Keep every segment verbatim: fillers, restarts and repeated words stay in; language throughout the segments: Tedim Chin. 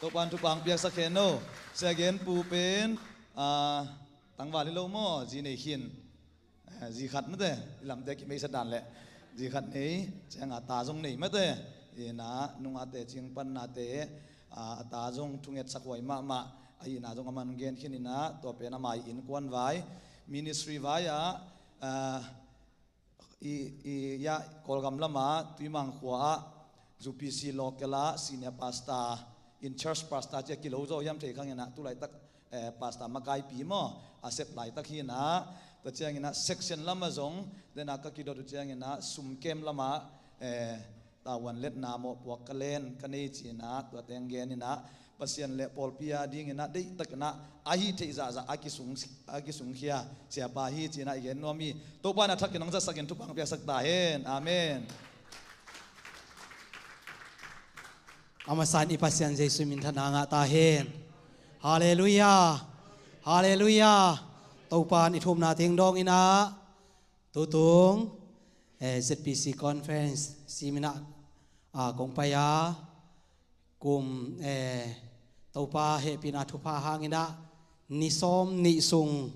Topan thupha hong piaksak hen no. Sia Gen Pu pen, ah, tangval hi lo maw, zi nei khin. Eh, zi khat mate, i lamte kimeisa dan leh zi khat nei, ciang a ta zong nei mate. Ina nungate cing pannate, ah, a ta zong thungetsak huai mahmah. Ahina zong a man gen khin ina, tua pen a mai innkuan vai, ministry vai ah, ah, i, i, ya, Kawlgam lama Tuimang khua ah U P C local ah senior pastor, in charge pastor cia kilo zo hiam thei khang ina, tulaitak, eh, pastor makaipi maw, a sep laitak hi ina, tua ciang ina section lama zong, dena ka kidot uh ciang ina sum kem lama, eh, tavuan letna mawhpuak ka len ka nei ci ina, tua teng gen ina, Pasian le pawlpi a ding ina deihtak ina, a hih theih zahzah a kisung, a kisungkhia siapa hi ci ina i gen nuam hi. Topa na thakin hong zatsakin thupha hong piaksak ta hen. Amen. A masa in i Pasian Jesu minthanna ngah ta hen. Halleluiah. Halleluiah. Topan i thumna teng dawng ina, tutung, eh, Z P C conference si mina, ah, kong pai a, kum, eh, Topa hehpihna thupha hang ina ni sawm nih sung,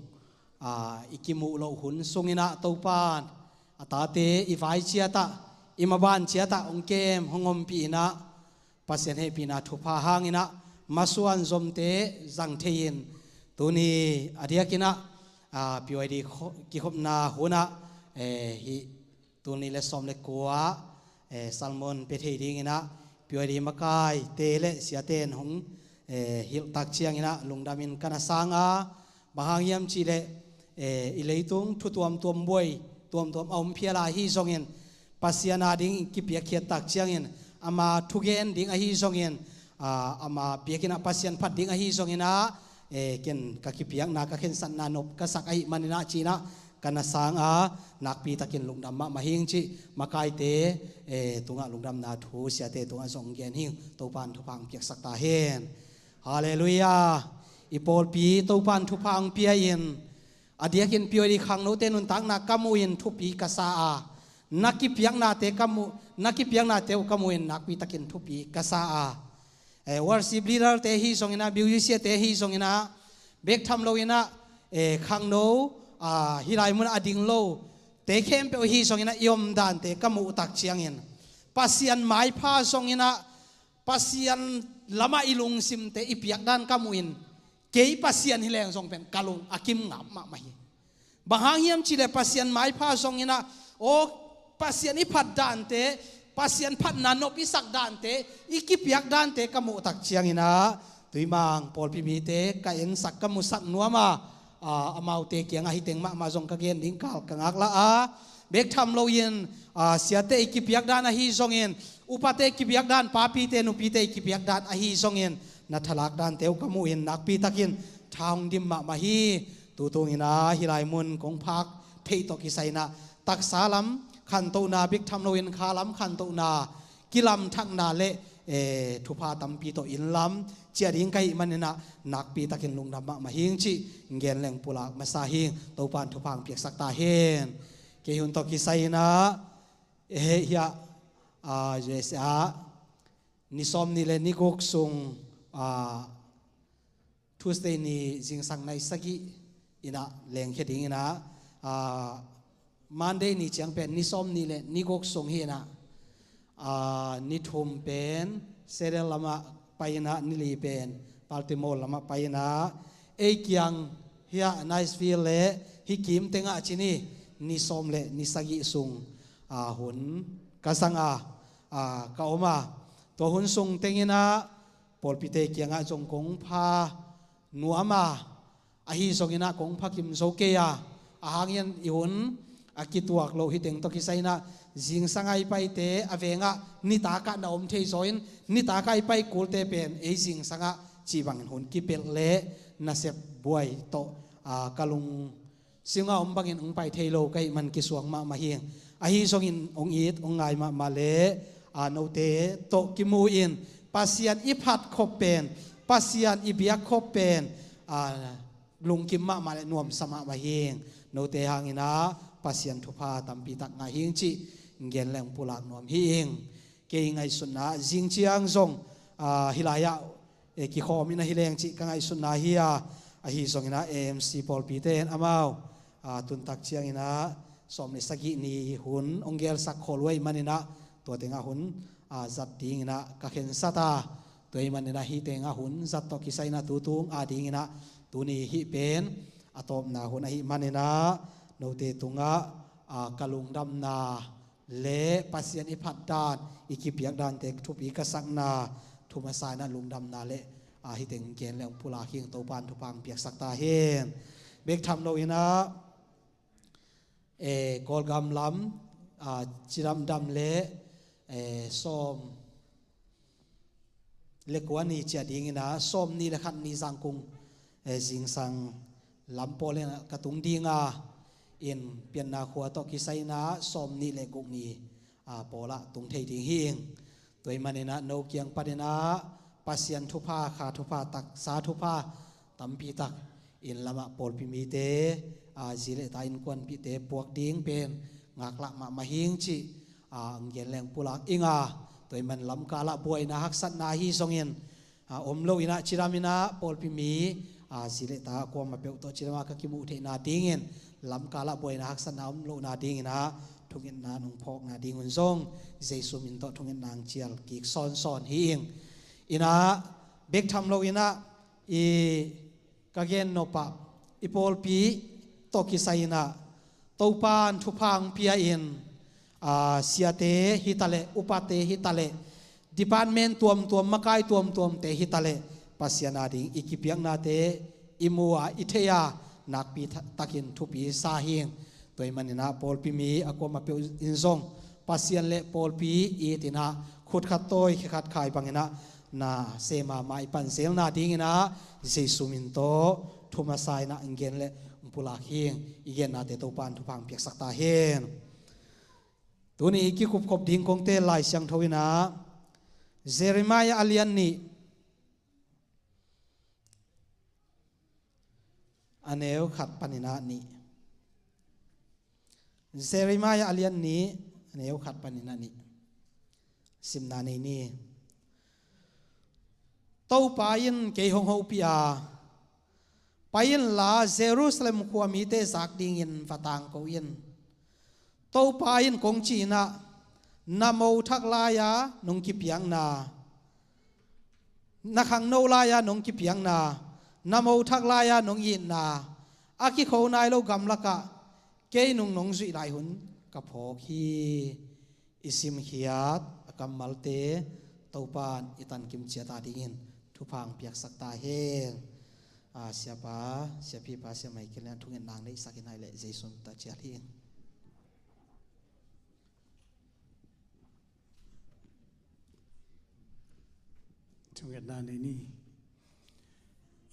ah, i kimuh loh hun sung ina Topan a tate i vai ciat ah, i maban ciat ah hong kem hong ompih ina, Pasian hehpihna thupha hang ina masuan zomte zang thei in, tuni a diak ina, ah, P Y D kho-, kikhopna hun ah, eh, hih tul nih le sawm le kua, eh, sermon pia thei ding ina P Y D makaite le siate in hong, eh, hilh tak ciang ina lungdam in ka na sang a, bang hang hiam cih leh, eh, i leitung thu tuamtuam buai, tuamtuam a om phial a hi zongin, Pasian a ding kipiakkhiat tak ciangin, ama thugen ding ahi zongin, ah, ama biakinn ah Pasian phat ding ahi zongin ah, eh, ken ka kipiakna, ka khensatna nop ka sak ahih manin ah ci ina ka na sang a, nakpi takin lungdam mahmah hing cih makaite, eh, tungah lungdamna thu siate tungah zong gen hing. Topan thupha hong piaksak ta hen. Halleluiah. I pawlpi Topan thupha hong pia in, a diakin P Y D khangnote nuntakna ka muh in thupi ka sa a, na kipiaknate ka muh, na kipiaknate uh ka muh in nakpi takin thupi ka sa a. Eh, worship leader te hi zong ina, musician te hi zong ina, bek tham lo ina, eh, khangno, ah, hih lai mun a ding lo te khempeuh hi zong ina i om dante ka muh tak ciangin, Pasian maipha zong ina, Pasian lama i lungsimte i piak dan ka muh in, kei Pasian hi leng zong pen ka lung a kim ngam mahmah hi. Bang hang hiam cih leh Pasian maipha zong ina, aw, Pasian i phat dante, Pasian phatna nop i sak dante, i kipiak dante ka muh tak ciang ina, Tuimang pawlpi mite ka ensak, ka musak nuam a, ah, amaute kiangah hih teng mahmah zong ka gen ding kal ka ngaklah a, bek tham lo in, ah, siate i kipiak dan ahi zongin, upate i kipiak dan, papite nupite i kipiak dan ahi zongin, na thalak dante uh ka muh in nakpi takin tha hong dim mahmah hi. Tutung ina hih lai mun kong phak theih tawh kisai ina, taksa lam khantohna, bek tham lo in kha lam khantohna, kilamthakna le, eh, thupha tampi tawh inn lam ciah ding ka hih manin ah nakpi takin lungdam mahmah hing cih gen leng pulak masa hing. Topan thupha hong piaksak ta hen. Kei hun tawh kisai ina, eh, hiah, ah, U S A ni sawm nih le ni guk sung, ah, Tuesday ni zingsang nai sagih ina lengkhia ding ina, ah, Monday ni ciang pen ni sawm nih le ni guk sung hi ina, ah, ni thum pen Seattle lamah pai ina, ni li pen Baltimore lamah pai ina, ei kiang hiah Nashville le hih kim tengah ci ni, ni sawm le ni sagih sung, ah, hun ka zang a, ah, ka om a, tua hun sung teng ina pawlpite kiangah zong kong pha nuam a, ahi zong ina kong pha kim zo kei a, a hang in i hun a kituak loh hi teng tawh kisai ina, zingsang a i paite a vengah nitak ah na om thei zaw in, nitak a i pai kulte pen ei zingsang ah cih bangin hun kipelh le nasep buai tawh, ah, ka lung singah om bangin hong pai thei lo ka hih man kisuang mahmah hing. Ahi zongin hong it, hong ngai mahmah le, ah, note tawh kimu in Pasian i phat khop pen, Pasian i biak khop pen, ah, lungkim mahmah le nuamsa mahmah hing. Note hang ina Pasian thupha tampi tak ngah hing cih gen leng pulak nuam hi ing. Kei ngaihsutna zing ciang zong, ah, hih lai-ah, kikhawm in ahi leng cih ka ngaihsutna hi a, ahi zongin ah A M C pawlpite in amau tuntak ciangin ah sawm le sagih ni hun hong gelsak khol uh ahih manin ah tua tengah hun zat dingin ah ka khensat a, tua ahih manin ah hih tengah hun zat tawh kisai in ah tutung a dingin ah tuni hih pen a tawpna hun ahih manin ah note tungah ka lungdamna le Pasian i phat dan, i kipiak dante thupi ka sakna, thu masa in ah lungdamna le hih teng gen le hong pulak hi ing. Topa'n thupha hong piaksak ta hen. Bek tham lo in ah Kawlgam lam cidamdam le sawm le kua ni ciang dingin ah sawm nih le khat ni Zangkung zingsang lam pawl in ah ka tung ding a, in Pianna khua tawh kisai in ah sawm nih le guk ni pawl ah tung thei ding hi ing. Tua ahih manin ah no kiang panin ah Pasian thupha, kha thupha, taksa thupha tampi tak inn lamah pawlpi mite, zi le ta innkuanpihte puak ding pen ngaklah mahmah hi ing cih hong gen le hong pulak ing a, tua ahih manin lamkal ah buaina haksatna ahi zongin om lo in ah cidam in ah pawlpi mi zi le ta kuamah peuh tawh cidam a ka kimuh theihna dingin, lamkal ah buaina haksatna om lohna dingin ah thungetna nong phawkna ding un zong Jesu min tawh thungetna hong cial kik sawnsawn hi ing. In ah bek tham lo in ah i ka gen nop ah i pawlpi tawh kisai in ah Topa'n thupha hong pia in, siate hi ta leh, upate hi ta leh, department tuamtuam, makai tuamtuamte hi ta leh, Pasian a ding i kipiaknate i mu a, i thei a, nakpi takin thupi sa hi ing. Tua ahih manin ah pawlpi mi a kuamah peuh in zong Pasian le pawlpi it in ah khut khat tawi khe khat khai bangin ah na sem a, maipan zelna dingin ah Jesu min tawh thu masa in ah hong gen le hong pulak hi ing. I gennate Topa'n thupha hong piaksak ta hen. Tuni i kikupkhop ding kong teel Lai Siangtho in ah Jeremiah a lian nih, a neu khat panin ah nih. Jeremiah a lian nih, a neu khat panin ah nih. Simna nei ni. Topa in kei hong hopih a, pai inla Jerusalem khua mite zak dingin va tangko in. Topa in kong cih in ah, na mothak lai-a nong kipiakna, na khangno lai-a nong kipiakna, na mothak lai-a nong itna, a kikho nai lo gamlakah kei nung nong zuih lai hun ka phawk hi. I simkhiat a kammalte Topa'n i tankim ciat a dingin thupha hong piaksak ta hen. A, Siapa, Siapipa, Sia Michael in thungetna hong neihsak in, ahih leh Jesu min tawh cial hi ing. Thungetna nei ni.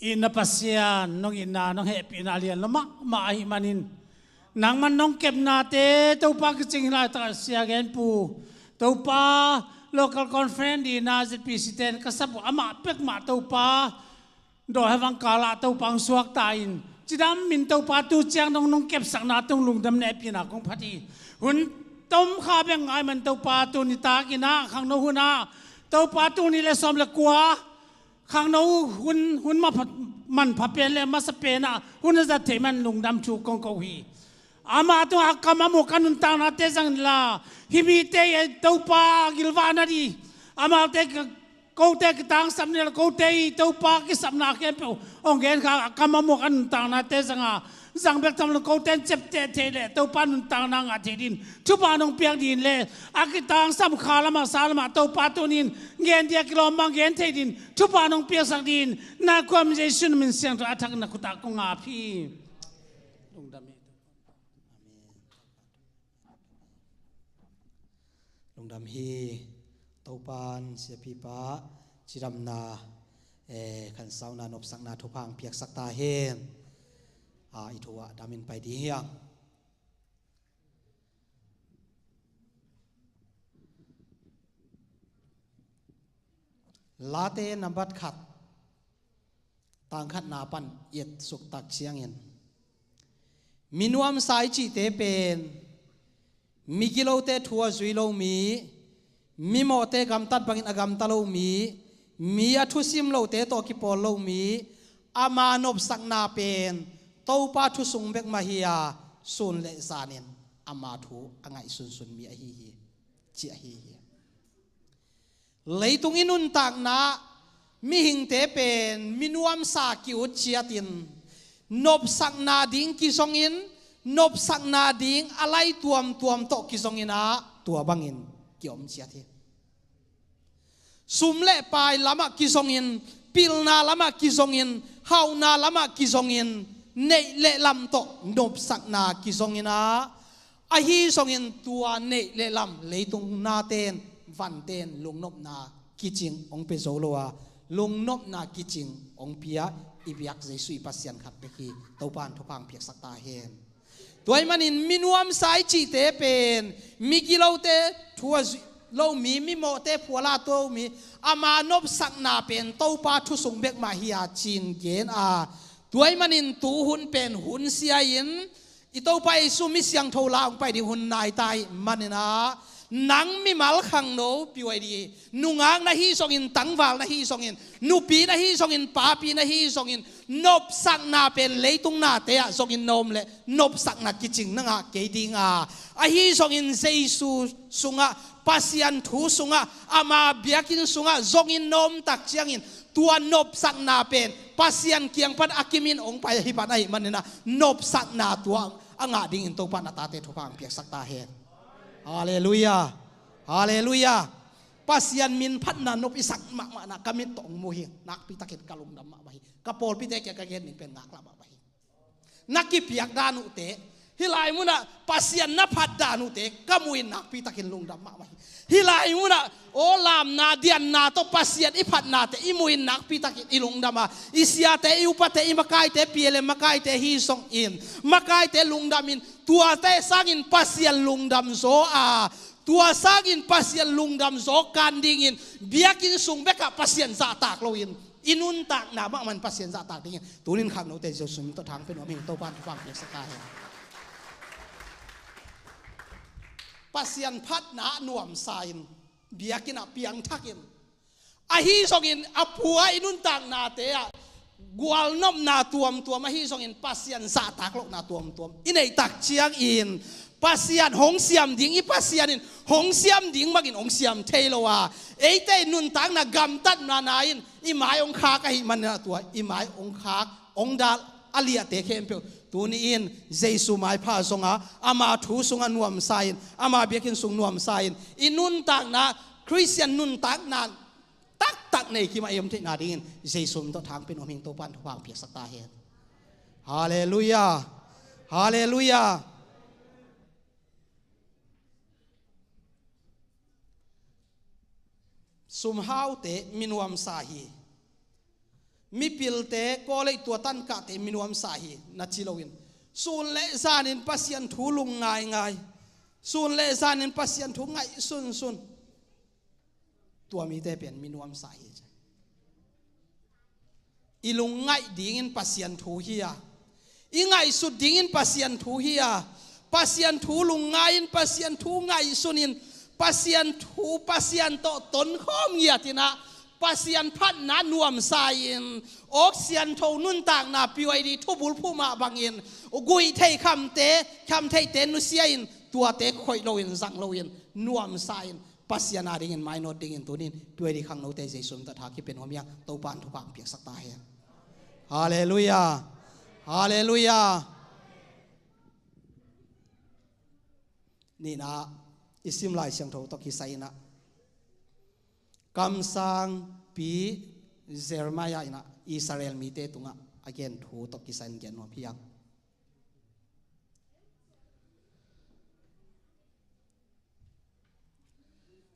Itna Pasian, nong itna, nong hehpihna lian lua mahmah ahih manin, nangman nong kepnate Topa kicing hi laitak ah Sia Gen Pu, Topa, local conference dingin ah Z P C ten ka sap uh amah pek mah Topa, dawhevang kal ah Topa hong suakta in, cidam in Topa tu ciang dong nong kepsakna tung lungdam nehpihna kong phat hi. Hun tom kha bek ngai man Topa tuni tak in ah khangno hun ah Topa tuni le sawm le kua khangno hun, hun mapha, manpha pen le masa pen ah hun a zat theih man lungdam thu kong ko hi. Amah tungah a kam a muk a nuntaknate zang inla, hih mite i Topa gilvahna ding, amaute ka, kote kitangsap ni le kote i Topa kisapna khempeuh hong gen kha, a kam a muk a nuntaknate zang a, zang bek tham lo kote in ciapteh theih le Topa nuntakna ngah theih ding thupha nong piak ding le, a kitangsam kha lamah sa lamah Topa tuni in gen ding a kilawm bang gen theih ding thupha nong piaksak ding, na khuam Jesu min siangtho a thak na khut ah kong ap hi. Lungdam hi. Lungdam hi. Topa'n Siapipa cidamna, eh, khansauna nopsakna thupha hong piaksak ta hen. A, i thu ah dam in pai ding hi hang. Late nambat khat, tang khatna pan i et suk tak ciangin, mi nuamsa i cihte pen migilote thu a zui lo mi, mimawhte gamtat bangin a gamta lo mi, Mi a thusim lote tawh kipawl lo mi, ama nopsakna pen Topa thu sung bek mah hi a, sun le zanin ama thu a ngaihsunsun mi ahi hi, ci ahi hi. Leitung i nuntakna mihingte pen minuamsa ki-ut ciatin, nopsakna ding kizongin, nopsakna ding a lai tuamtuam tawh kizongin ah tua bangin kiom ciat hi. Sum le pai lamah kizongin, pilna lamah kizongin, hauhna lamah kizongin, neih le lam tawh nopsakna kizongin ah, ahi zongin tua neih le lam leitung naten, vanten lungnopna kicing hong pia zo lo a, lungnopna kicing hong pia i biak Jesu i Pasian khat bek hi. Topa in thupha hong piaksak ta hen. Tua ahih manin minuamsa i cihte pen migilote thu a zuih lo mi, mimawhte phual a to mi, ama nopsakna pen Topa thu sung bek mah hi a, ci-in gen a. Tua ahih manin tu hun pen hun sia-in i Topa Jesu mi siangtho la hong pai ding hun nai ta ahih manin ah, nang mimal khangno P Y D, nungak na hi zongin, tangval na hi zongin, nupi na hi zongin, papi na hi zongin, nopsakna pen leitung nate ah zongin na om leh nopsakna kicing na ngah kei ding a, ahi zongin Jesu sungah, Pasian thu sungah, ama biakinn sungah zongin na om tak ciangin, tua nopsakna pen Pasian kiang pan a kimin hong pai ahi pan ahih manin ah, nopsakna tua a ngah dingin Topa in a tate thupha hong piaksak ta hen. Halleluiah. Halleluiah. Pasian min phatna nop i sak mahmahna ka mit tawh hong mu hi. Nakpi takin ka lungdam mahmah hi. Ka pawlpite kiang ka gen ding pen ngaklah mahmah hi. Na kipiak dan uhte, hih lai munah Pasian na phat dan uhte ka mu in nakpi takin lungdam mahmah hi. Hih lai munah aw lamna dianna tawh Pasian i phatnate i mu in nakpi takin i lungdam a, i siate, i upate, i makaite, P L M makaite hi zongin, makaite lungdam in, tuate sangin Pasian lungdam zaw a, tua sangin Pasian lungdam zaw kan dingin biakinn sung bekah Pasian zahtak loin, i nuntakna mahmah in Pasian zahtak dingin tuni in khangnote Jesu min tawh thang pia nuam hi. Topa in thupha hong piaksak ta hen. Pasian phatna ah nuamsa in, biakinn ah piangthak in, ahi zongin a pua i nuntaknate ah gualnopna tuamtuam, ahi zongin Pasian zahtak lohna tuamtuam i neih tak ciangin, Pasian hong siam ding i Pasian in hong siam ding bangin hong siam thei lo a, eite i nuntakna gamtatna na in i mai hong khak ahih manin ah, tua i mai hong khak, hong dal a liahte khempeuh tuni in Jesu maipha zong a, ama thu sungah nuamsa in, ama biakinn sung nuamsa in, i nuntakna, Khristian nuntakna taktak nei kim a i om theihna dingin Jesu min tawh thang pia nuam hi. Topa in thupha hong piaksak ta hen. Halleluiah. Halleluiah. Sumhaute minuamsa hi. Mipilte, college tua tankahte minuamsa hi na ci loin, sun le zanin Pasian thu lung ngaingai, sun le zanin Pasian thu ngaihsunsun, tua mite pen minuamsa hi ci. I lungngaih dingin Pasian thu hi a, i ngaihsut dingin Pasian thu hi a, Pasian thu lungngai-in, Pasian thu ngaihsunin, Pasian thu, Pasian tawh tonkhawm ngiatin ah, Pasian phatna nuamsa-in, awk siangtho nuntakna P Y D thubul phumah bangin, guih theih khamte, khamtheihte nusia-in, tuate khoih loin, zang loin, nuamsa-in, Pasian a dingin mainawt dingin tunin P Y D khangnote Jesu min tawh thang kipia nuam hi a, Topa in thupha hong piaksak ta hen. Halleluiah. Halleluiah. Nihna, i sim Lai Siangtho tawh kisai-in ah, kamsangpi Jeremiah in ah Israel mite tungah a gen thu tawh kisai-in gen nuam hi hang.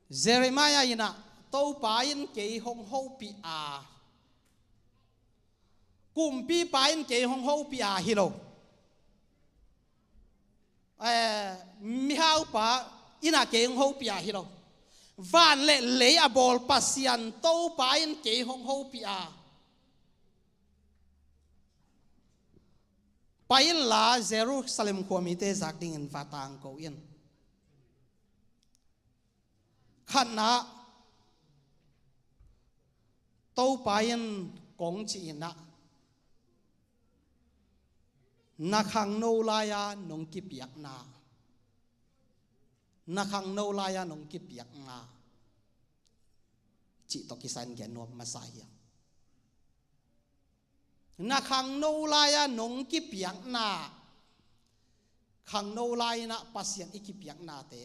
Jeremiah in ah, Topa in kei hong hopih a, kumpipa in kei hong hopih a hi lo, eh, mihaupa in ah kei hong hopih a hi lo, van le lei a bawl Pasian Topa in kei hong hopih a, pai inla Jerusalem khuamite zak dingin va tangko in. Khatna, Topa in kong cih in ah, na khangno lai-a nong kipiakna, na khangno lai-a nong kipiakna cih tawh kisai in gen nuam masa hi. Na khangno lai-a nong kipiakna, khangno lai-in ah Pasian i kipiaknate,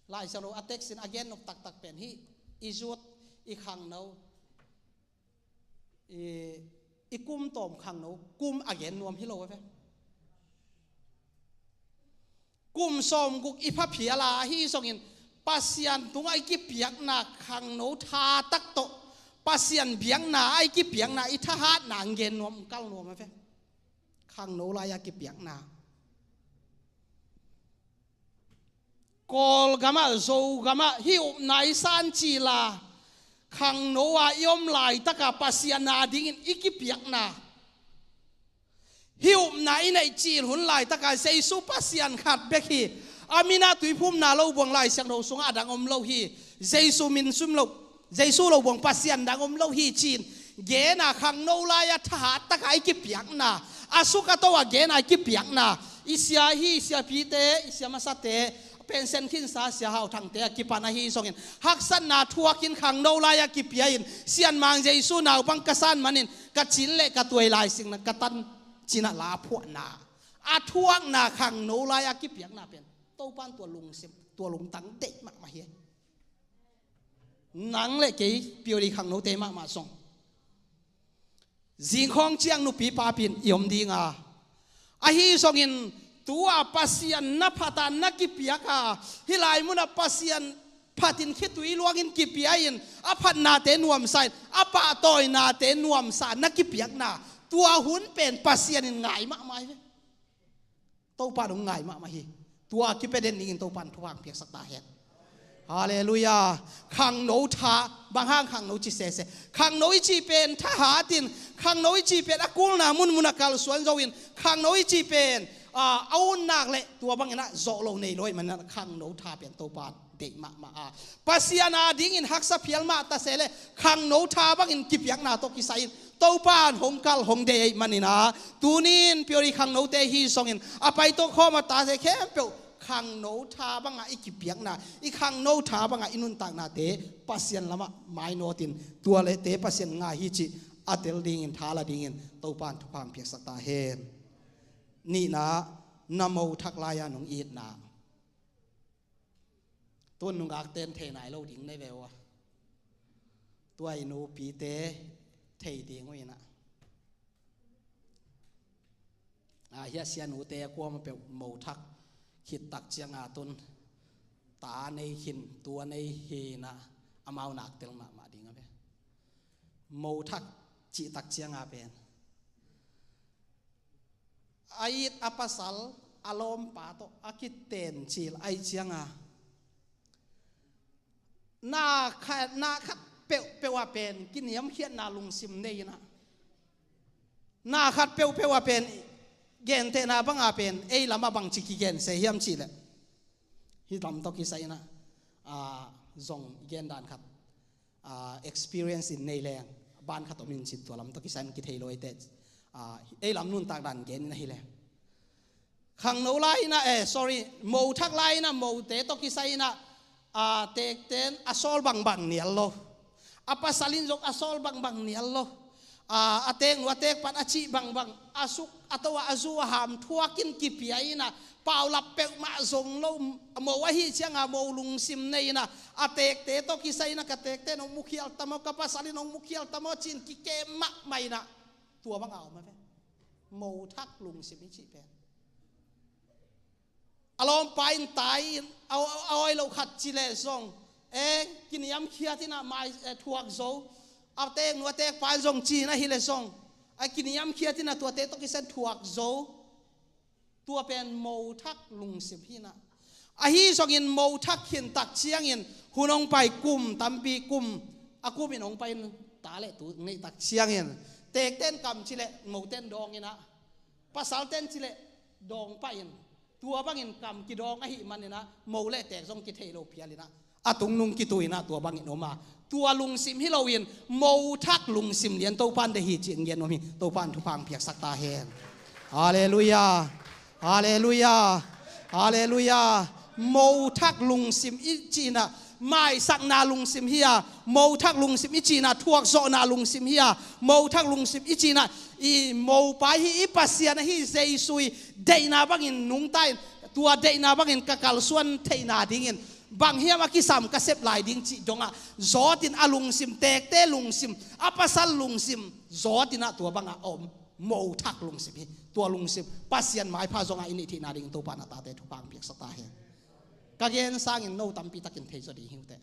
Lai Siangtho a text in a gen nop taktak pen hih, i zut, i khangno, i, i kum tawm khangno, kum a gen nuam hi lo a ve. Kum sawmguk i pha phial a, ahi zongin Pasian tungah i kipiakna khangno tha tak tawh, Pasian biakna ah i kipiakna, i thahatna hong gen nuam, kal nuam a ve. Khangno lai-a kipiakna. Kawlgamah, Zogamah hih upna i san cil a, khangno a i om laitaka Pasian a dingin i kipiakna. Hih upna i neih cil hun laitaka Jesu Pasian khat bek hi. A min a tuiphumna lo buang Lai Siangtho sungah a dang om lo hi. Jesu min sum lo, Jesu lo buang Pasian dang om lo hi ci-in gen a, khangno lai-a thahat taka i kipiakna, a suk a to a gen a i kipiakna, i sia hi, siapite, i sia masate, pension khinsa Sia Hau Thangte a kipan ahi zongin haksatna thuakin khangno lai-a kipia in, Sianmang Jesu naupang ka san manin ka cin le ka tuai lai singna ka tan ci-in ah la phuahna, a thuakna khangno lai-a kipiakna pen Topa in tua lungsim, tua lungtang deih mahmah hi. Nang le kei P O D khangnote mahmah zong zingkhawng ciang nupi papi-in i om ding a, ahi zongin tu-a Pasian na phat a, na kipiak a, hih lai munah Pasian phatin khitui luangin kipia in, a phatnate nuamsa in, a pahtawinate nuamsa na kipiakna, tua hun pen Pasian in ngai mahmah hi ve. Topa in hong ngai mahmah hi. Tua kipia den dingin Topa in thupha hong piaksak ta hen. Halleluiah. Khangno tha, bang hang khangno ci sese? Khangno i cih pen thahat in, khangno i cih pen a kulna munmun a kalsuan zo in, khangno i cih pen, a, a utnak le tua bangin ah zawh lo nei lo ahih manin ah khangno tha pen Topa in deih mahmah a, Pasian a dingin haksa phial mah ta se le khangno tha bangin kipiakna tawh kisai in Topa in hong kal hong deih ahih manin ah, tuni-in P O D khangnote hi zongin a paito khawm a ta se khempeuh khangno tha bangah i kipiakna, i khangno tha bangah i nuntaknate Pasian lamah mainawt in, tua lete Pasian ngai hi cih a tel dingin, tha la dingin Topa in thupha hong piaksak ta hen. Nihna, na mo thak lai-a nong itna. Tun nungakte in thei nai lo ding nei ve uh a, tua i nupite thei ding uh in ah, a, hih a sianute a kuamah peuh mo thak khit tak ciang a tun ta nei khin, tua nei hi in ah, amau nak tel mahmah ding a ve. Mo thak cih tak ciang a pen a it a pasal a lawmpa tawh a kiten cil ahih ciang a, na khat, na khat peuhpeuh ah pen kiniamkhiatna lungsim nei in ah, na khat peuhpeuh ah pen gentehna bang a pen ei lamah bangci kigen se hiam cih leh, hih lam tawh kisai in ah, a, zong i gen dan khat, a, experience in nei leng, ban khat om in cin tua lam tawh kisai in kithei lo ei teh, a, ei lam nuntak dan gen in ahi leng, khangno lai in ah, eh, sorry, mo thak lai in ah mote tawh kisai in ah, a, tekten a sawl bangbang nial lo, a pasal in zong a sawl bangbang nial lo, a, a teeknu a teekpan a cih bangbang, a suk a to a, a zu a ham thuakin kipia in ah, paulap peuhmah zong lo, mo ahih ciang a mo lungsim nei in ah, a teekte tawh kisai in ah, ka teekte in hong mukhial ta maw, ka pasal in hong mukhial ta maw ci-in kikem mahmah in ah, tua bang a om a ve. Mo thak lungsim i cih pen, a lawmpa in tai in a, a, a awi loh khat ci leh zong, e, kiniamkhiat in ah mai, e, thuak zo. A teeknu a teekpa in zong ci in ahi leh zong, a kiniamkhiat in ah tuate tawh kisai in thuak zo. Tua pen mo thak lungsim hi in ah. Ahi zongin mo thak khin tak ciangin hun hong pai, kum tampi, kum, a kum in hong pai in, ta le tu neih tak ciangin, tekten kam ci leh moten dawng in ah, pasalten ci leh dawng pah in, tua bangin kam kidawng ahih manin ah, mo le tek zong kithei lo phial in ah, a tungnung kitu in ah tua bangin om a, tua lungsim hi loin mothak lungsim lian Topan deih hi ci-in gen nuam hi. Topan thupha hong piaksak ta hen. Halleluiah. Halleluiah. Halleluiah. Mothak lungsim i cih in ah maisakna lungsim hi a, mothak lungsim i cih in ah thuakzawhna lungsim hi a, mothak lungsim i cih in ah i mopa hi, i Pasian ahi Jesu i deihna bangin nungta in, tua deihna bangin ka kalsuan theihna dingin bang hiam a kisam ka sep lai ding cih dongah zawtin a lungsim, teekte lungsim, a pasal lungsim zawtin ah tua bangah a om mothak lungsim hi. Tua lungsim Pasian maipha zongah i neih theihna dingin Topan a tate thupha hong piaksak ta hen. Ka gen sangin no tampi takin thei zaw ding hi uh teh.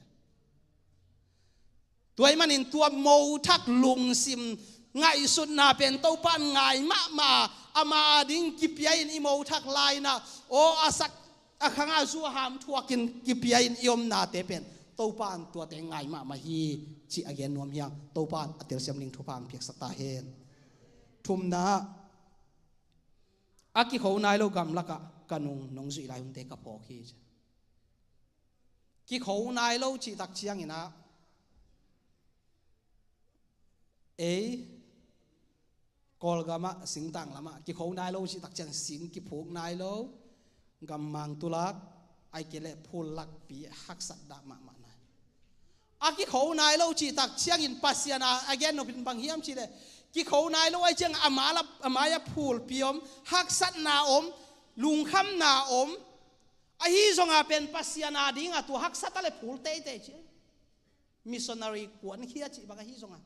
Tua ahih manin tua mothak lungsim ngaihsutna pen Topan ngai mahmah a, ama ding kipia in i mothak lai in ah, aw a sak a khangah zu a ham thuakin kipia in i omnate pen Topan tuate ngai mahmah hi cih a gen nuam hi hang. Topan a telsiam ding thupha hong piaksak ta hen. Thumna, a kikho nai lo gamlakah ka nung nong zuih lai hunte ka phawk hi ci. Kikho nai lo cih tak ciangin ah ei Kawlgamah, singtang lamah kikho nai lo cih tak ciang sing kiphuk nai lo, gammang tulak, ahih kei leh phul lakpi haksatna mahmah nai lo. A kikho nai lo cih tak ciangin Pasian a, a gen nopin bang hiam cih leh, kikho nai lo ahih ciang a mai ah, a mai ah phulpi om, haksatna om, lungkhamna om, ahi zongah pen Pasian a dingah tua haksat a leh phul teitei ci. Missionary kuankhia cih bang ahi zongah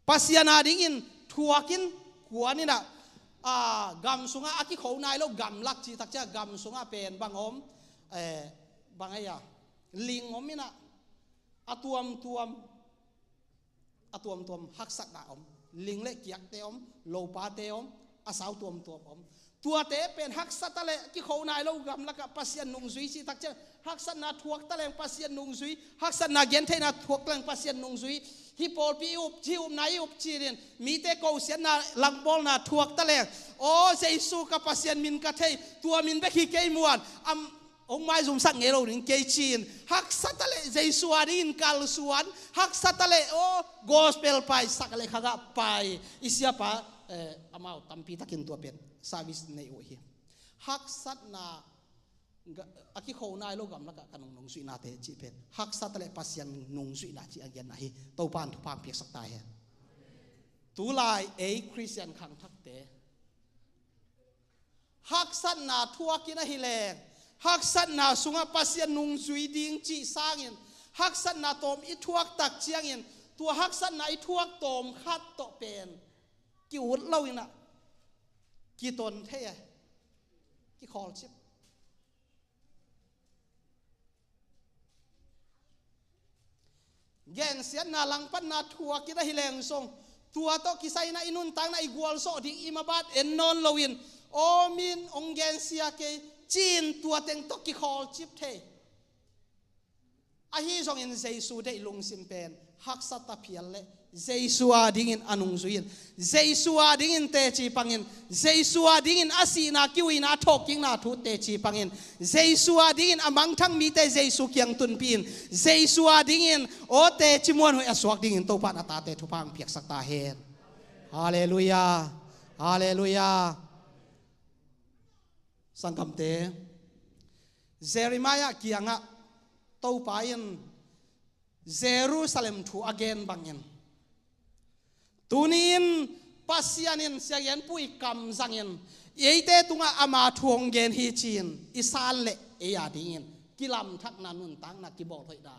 Pasian a dingin thuakin kuan in ah, a, gam sungah a kikho nai lo gamlak cih tak ciang gam sungah pen bang om, eh, bang ahi a, ling om in ah, a tuamtuam, a tuamtuam haksatna om, ling le kiakte om, lopate om, a sau tuamtuam om. Tuate pen haksat a leh kikho nai lo gamlakah Pasian nungzui cih tak ciang haksatna thuak ta leng Pasian nungzui, haksatna gentheihna thuak ta leng Pasian nungzui. Hih pawlpi i up, hih upna i up ci-in mite kosiatna langbawlna thuak ta leng, aw Jesu ka Pasian min ka thei, tua min bek hi kei muan, am, hong maizumsak ngei lo ding kei ci-in haksat a leh Jesu a dingin kalsuan, haksat a leh aw gospel paisak a leh khagah pai. I siapa, eh, amau tampi takin tua pen service nei uh hi. Haksatna ga-, a kikho nai lo gamlakah ka nung nungzuihnate cih pen haksat a leh Pasian nungzuihna cih a genna hi. Topan thupha hong piaksak ta hen. Tulai ei Khristian khangthakte haksatna thuakin ahi leng, haksatna sungah Pasian nungzui ding cih sangin haksatna tawm i thuak tak ciangin tua haksatna i thuak tawm khat tawh pen ki-ut lo in ah kiton thei a, kikhawlcip. Gensiatna langpatna thuakin ahi leng zong tua tawh kisai in ah i nuntakna i gualzawh ding i mabat en nawn loin, aw min hong gensia kei ci-in tua teng tawh kikhawlcip thei. Ahi zongin Jesu deih lungsim pen haksat a phial leh Jesu a dingin a nungzui in, Jesu a dingin teci pangin, Jesu a dingin a sihna, kiuina, a thawhkikna thu teci pangin, Jesu a dingin a mangthang mite Jesu kiang tunpih in, Jesu a dingin aw teci muanhuai a suak dingin Topan a tate thupha hong piaksak ta hen. Halleluiah. Halleluiah. Sanggamte, Jeremiah kiangah Topa in Jerusalem thu a gen bangin, tuni-in Pasian in siagenpu i kam zangin eite tungah ama thu hong gen hi ci-in i san leh ei a dingin kilamthakna, nuntakna, kibawlhoihna,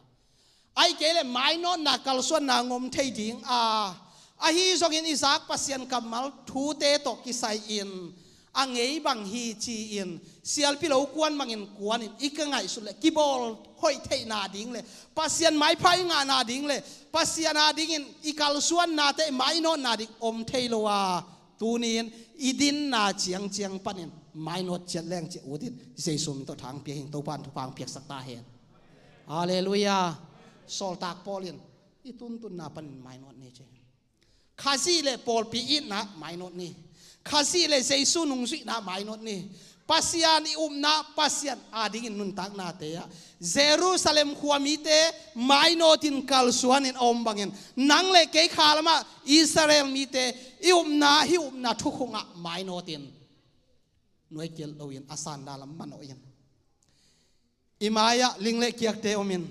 ahih kei leh mainawtna, kalsuanna hong om thei ding a, ahi zongin i zak Pasian kammal thute tawh kisai-in a ngei bang hi ci-in sialpi lo kuan bangin kuanin i ka ngaihsut leh kibawlhoih theihna ding leh Pasian maipha i ngahna ding leh Pasian a dingin i kalsuannate mainawtna ding om thei lo a, tuni-in i dinna ciangciang panin mainawt ciat leng ci-a utin Jesu min tawh thang pia hing. Topan thupha hong piaksak ta hen. Halleluiah. Sawltak Paul in i tuntunna panin mainawt ni ci. Khazih le pawlpi itna mainawt ni. Khazih le Jesu nungzuihna mainawt ni. Pasian i upna, Pasian adingin nuntaknate ah Jerusalem khua mite mainawtin kalsuanin a om bangin, nang le kei khalamah Israel mite i upna, hih upna thukhungah mainawtin nuaikilh loin a sanna lam manawhin, i mai-ah ling le kiakte omin,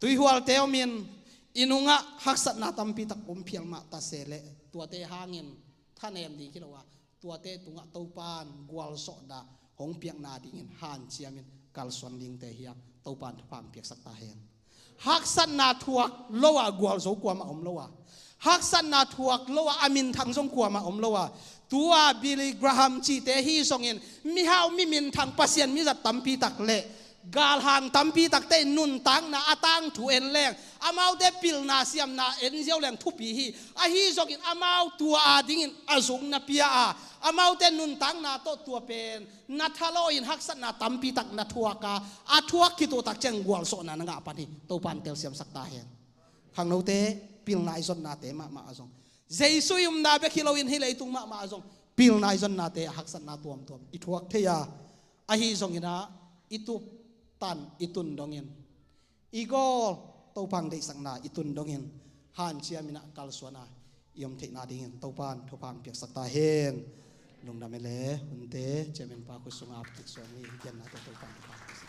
tuihualte omin, i nungah haksatna tampitak om phial mah ta se leh, tuate hangin thanem ding hi lo a, tuate tungah Topan gualzawhna hong piakna dingin hanciamin kalsuan dingte hi a, Topan thupha piaksak ta hen. Haksatna thuak lo a gualzo kuamah om lo a, haksatna thuak lo a a minthang zong kuamah om lo a, tua Billy Graham cihte hi zongin mihau mi minthang, Pasian mizat tampitak le galhang tampitakte in nuntakna a tangthu en leng, amaute pilna siamna en ziau leng thupi hi. Ahi zongin amau tua adingin a zungna pia a, amaute nuntakna tawh tua pen na thalaw in haksatna tampitak na thuak a, a thuak khit uh tak ciang gualzawhna na ngah pan hi. Topan telsiamsak ta hen. Khangnote, pilna i zonnate mahmah a zong, Jesu i upna bek hi loin hih leitung mahmah a zong pilna i zonnate a haksatna tuamtuam i thuak thei a, ahi zongin ah i tup tan i tun dongin, i gawl Topan deihsakna i tun dongin hanciamin ah kalsuan a i om theihna dingin Topan thupha piaksak ta hen. Lungdam e le, hunte, Chairman pa khut sungah kiksuan ni, gennate Topan thupha piaksak.